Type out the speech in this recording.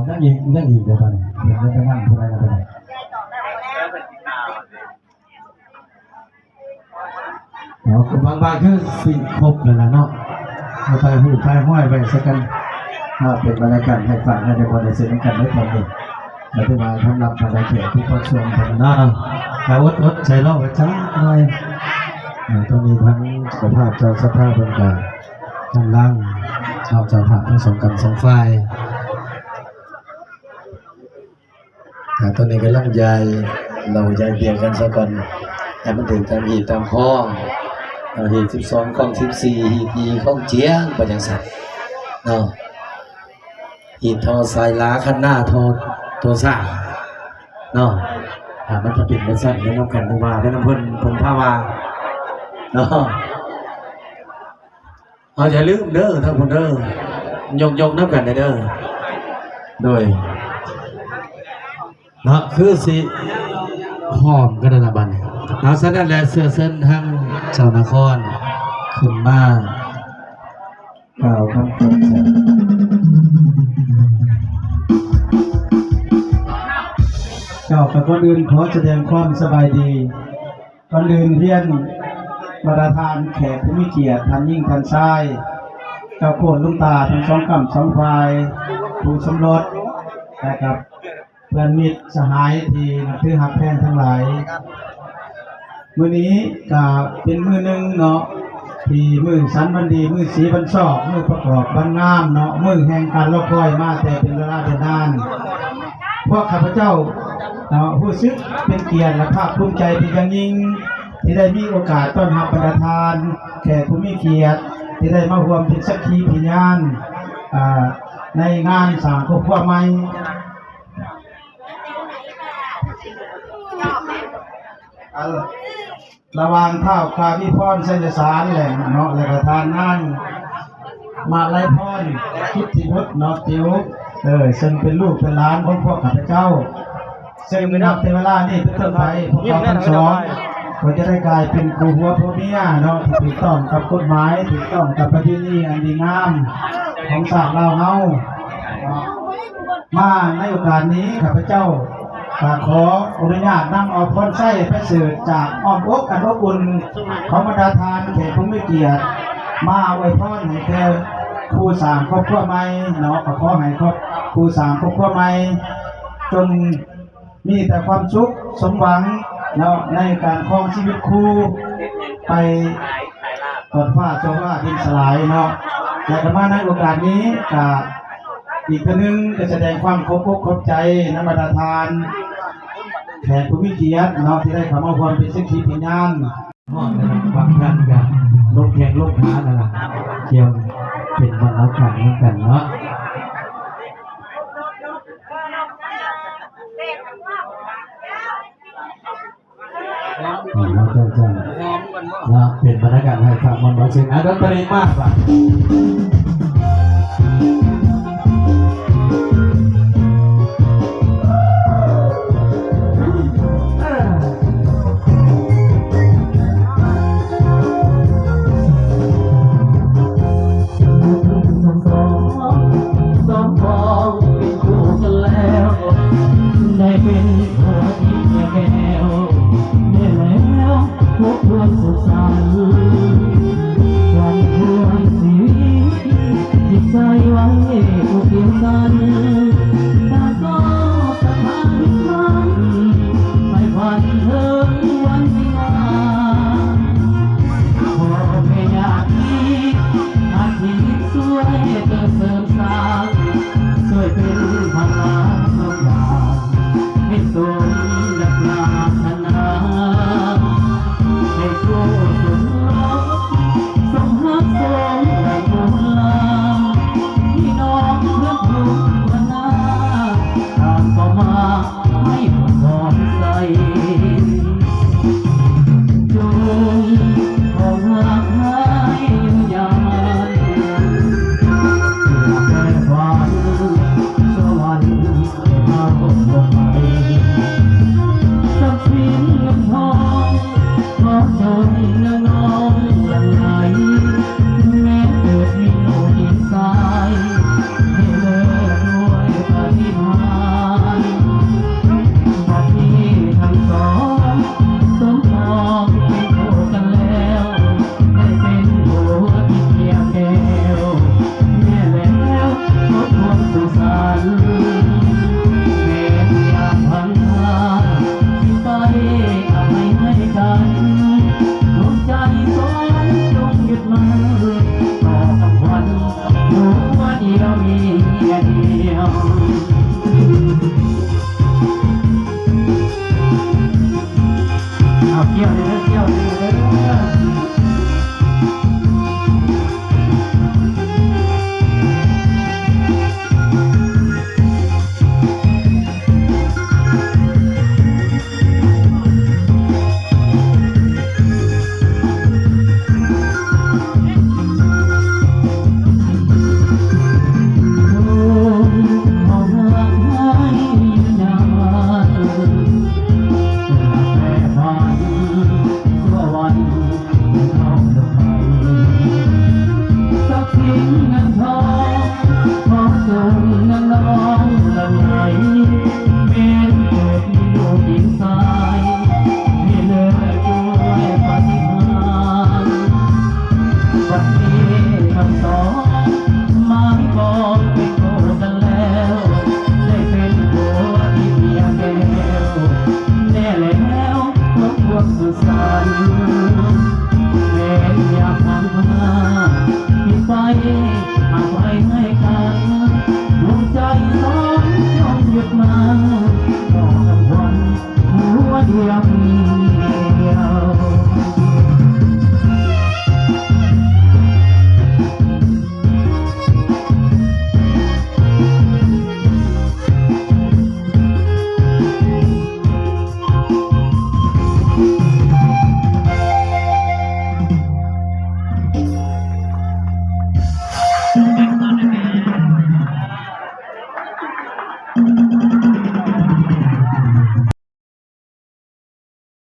ຍັງອີກ ຍັງອີກເດີບັດນີ້ ເພິ່ນໄດ້ໄປນຳຜູ້ໃດລະບັດນີ້. ເນາະ ບາງໆຄືຊິຄົບແລ້ວລະເນາະ ເອົາຖ່າຍຮູບຖ່າຍຮອຍໄວ້ຊະກັນເນາະ. ເປັນບັນຍາກາດໃຫ້ຟັງໃຫ້ໄດ້ມ່ວນໄດ້ຊື່ນນຳກັນເດີຕອນນີ້ ກໍຖືວ່າສຳລັບບັນດາແຂກຜູ້ປະຊຸມເພິ່ນເນາະ ກໍອົດໆໃຈລໍໄວ້ຈັກໜ້ອຍ. ເອີ ຕອນນີ້ທາງເຈົ້າພາບເຈົ້າສັດທາເພິ່ນກໍກຳລັງເນາະ ເຈົ້າພາບທັງສອງກຳສອງຝ່າຍ ອ່າ ຕອນນີ້ກຳລັງຢາຍເຫຼົ້າຢາຍເບຍກັນຊະກ່ອນ ໃຫ້ມັນຖືກຕາມຮີດຕາມຄອງເນາະ. ຮີດສິບສອງ ຄອງສິບສີ່ ຮີດສີ່ ຄອງຈຽງ ໄປຈັ່ງຊັ້ນເນາະ. ຮີດທໍ່ສາຍຫຼາ ຄັນນາທໍ່ ທໍ່ຊ້າງເນາະ. ອ່າ ມັນຈະເປັນຈັ່ງຊັ້ນ ແນວນຳກັນ ວ່າແນວນຳເພິ່ນ ເພິ່ນພາວ່າເນາະ. ເອົາ ຢ່າລືມເດີທາງພຸ້ນເດີ ຍົກໆນຳກັນແດ່ເດີ. ໂດຍ ເນາະ ຄືຊິພ້ອມກັນແລ້ວລະບັດນີ້ເນາະ. ສະນັ້ນແຫຼະ ເຊື້ອເຊີນທາງເຈົ້ານະຄອນຂຶ້ນມາກ່າວຄຳເຕືອນໃສ່. ເຈົ້າ ກໍກ່ອນອື່ນຂໍສະແດງຄວາມສະບາຍດີ. ກ່ອນອື່ນຮຽນບັນດາທ່ານແຂກຜູ້ມີກຽດ ທ່ານຍິງທ່ານຊາຍ ເຈົ້າໂຄດລຸງຕາທັງສອງກ້ຳສອງຝ່າຍ ຄູ່ສົມລົດ ແລະ ກັບເພື່ອນມິດສະຫາຍທີ່ນັບຖືຮັກແພງທັງຫຼາຍ, ມື້ນີ້ກະເປັນມື້ໜຶ່ງເນາະ ທີ່ມື້ສັນວັນດີ ມື້ສີວັນຊອກ ມື້ປະກອບວັນງາມເນາະ ມື້ແຫ່ງການລໍຄອຍມາແຕ່ເປັນເວລາເນີນນານ. ພວກຂ້າພະເຈົ້າເນາະ ຮູ້ສຶກເປັນກຽດ ແລະ ພາກພູມໃຈເປັນຢ່າງຍິ່ງ ທີ່ໄດ້ມີໂອກາດຕ້ອນຮັບບັນດາທ່ານແຂກຜູ້ມີກຽດ ທີ່ໄດ້ມາຮ່ວມເປັນສັກຂີພະຍານ ອ່າ ໃນງານສ້າງຄອບຄົວໃໝ່ ລະຫວ່າງທ້າວກາວິພອນ ໄຊຍະສານ ແຫຼະເນາະ ແລະກະທ່ານນາງມາໄລພອນ ກິດຕິບຸດເນາະ ຕິວ ເອີ ເຊິ່ງເປັນລູກເປັນຫຼານຂອງພວກຂ້າພະເຈົ້າ ເຊິ່ງນັບແຕ່ເວລານີ້ເປັນຕົ້ນໄປ ພວກເຮົາທັງສອງກໍຈະໄດ້ກາຍເປັນຄູ່ຜົວຜົວເມຍເນາະ ທີ່ຖືກຕ້ອງກັບກົດໝາຍ ຖືກຕ້ອງກັບປະເພນີອັນດີງາມຂອງຊາດລາວເຮົາ. ມາໃນໂອກາດນີ້ ຂ້າພະເຈົ້າກໍຂໍອະນຸຍາດນຳເອົາພອນໄຊປະເສີດຈາກອ້ອມອົກອັນອົບອຸ່ນຂອງບັນດາທ່ານແຂກຜູ້ມີກຽດ ມາອວຍພອນໃຫ້ແກ່ຄູ່ສ້າງຄອບຄົວໃໝ່ເນາະ, ກໍຂໍໃຫ້ຄອບ ຄູ່ສ້າງຄອບຄົວໃໝ່ຈົ່ງມີແຕ່ຄວາມສຸກສົມຫວັງເນາະ ໃນການຄອງຊີວິດຄູ່ໄປ ຕອນຟ້າສວ່າງດິນສະຫຼາຍເນາະ ແລະກໍມາໃນໂອກາດນີ້ ກະອີກເທື່ອໜຶ່ງກໍສະແດງຄວາມຂອບອົກຂອບໃຈນຳບັນດາທ່ານແຂກຜູ້ມີກຽດເນາະ ທີ່ໄດ້ເຂົ້າມາຮ່ວມເປັນສັກຂີພະຍານ. ຮອດແລ້ວນະ ບາງທ່ານກໍລົງແຂ້ງລົງຂາແລ້ວນະ ກຽມເປັນບັນດາການນຳກັນເນາະ. ເນາະ ເປັນບັນຍາກາດໃຫ້ຟັງມ່ວນເບົາຊື່ນ ອ່າ ດົນຕະລີມາບາດ.